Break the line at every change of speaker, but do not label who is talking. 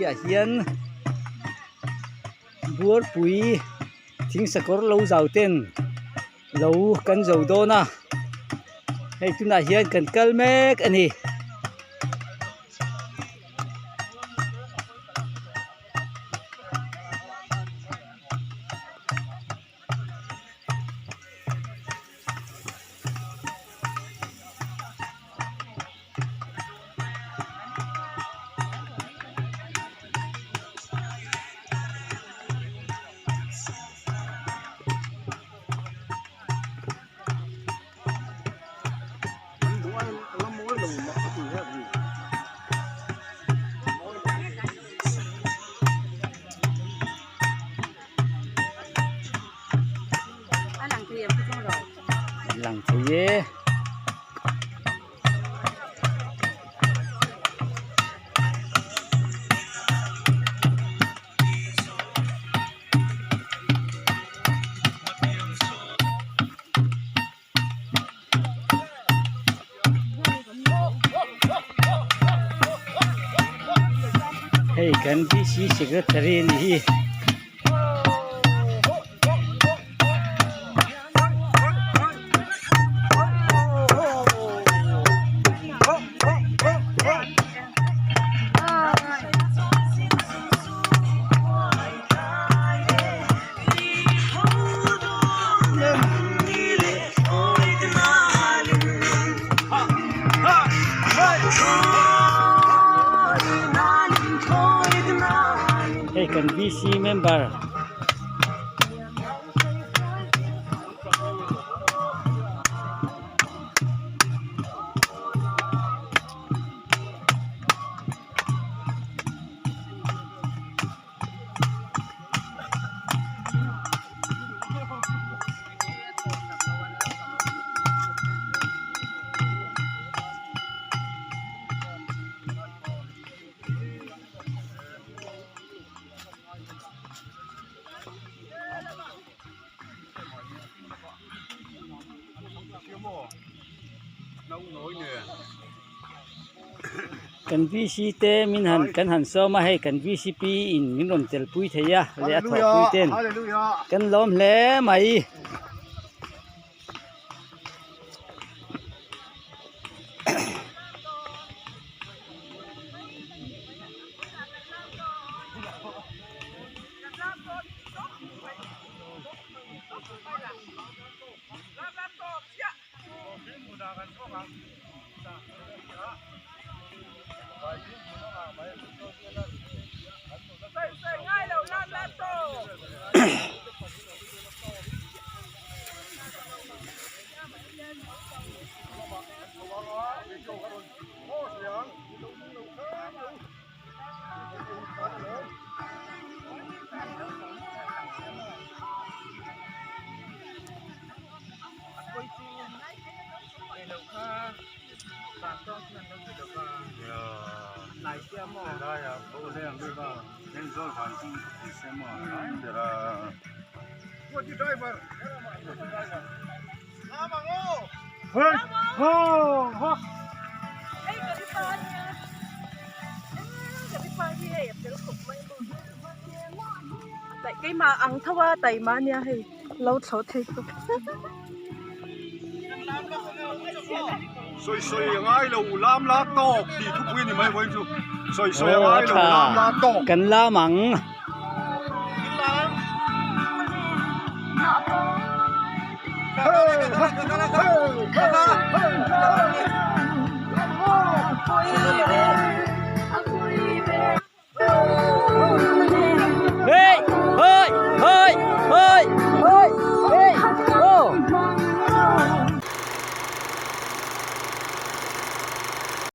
ah hian buarpui thing sakawr lo zau ten lo kan zo dawn a hei tunah hian kan kal mek a ni. Lang thei e. Hei kan VC secretary a ni hi. Hei kan VC member Kan VC te min han kan han sawm a hei kan VCP in min rawn tel pui thei a leh a thawhpui ten kan lawm hle mai.
Keimah ang tho a taima nia hei lo thlawh thei tawp.
Sawi sawi a ngai lo lam la tawk tih thupui a ni mai vawiin chu sawi sawi a ngai lo lam la tawk.
Kan lam ang.